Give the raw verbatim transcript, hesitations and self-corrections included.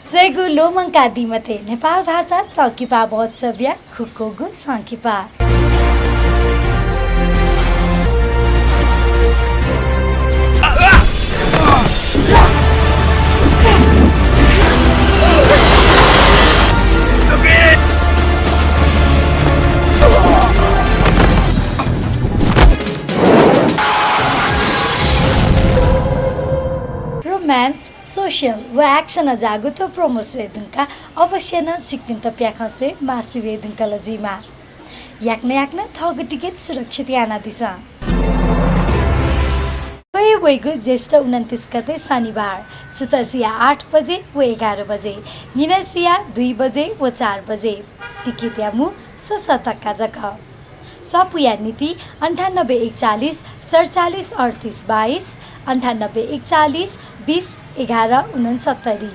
स्वयेगु ल्वःमंकादी मते, नेपाल भाषा संकिपा महोत्सवया खुक्वःगु संकिपा। Romance, social व action जाःगु थ्व promo स्वये धुंकाः अवश्य नं छिकपिन्त प्याखं स्वये मास्ति वये धुंकल जुइमाः। याकनं याकनं थःगु ticket सुरक्षित यानादिसँ। थ्व हे वइगु ज्येष्ठ उनन्तिस गते शनिबार सुथसिया आठ बजे व एघार बजे, निन्हसिया दुई बजे व चार बजे। Ticket या मू स्वसः तक्का जक। स्वापूया निंतिं अन्ठानब्बे एकचालिस सतचालिस अड्तिस बाइस, अन्ठानब्बे एकचालिस बिस एघार उनन्सत्तरी।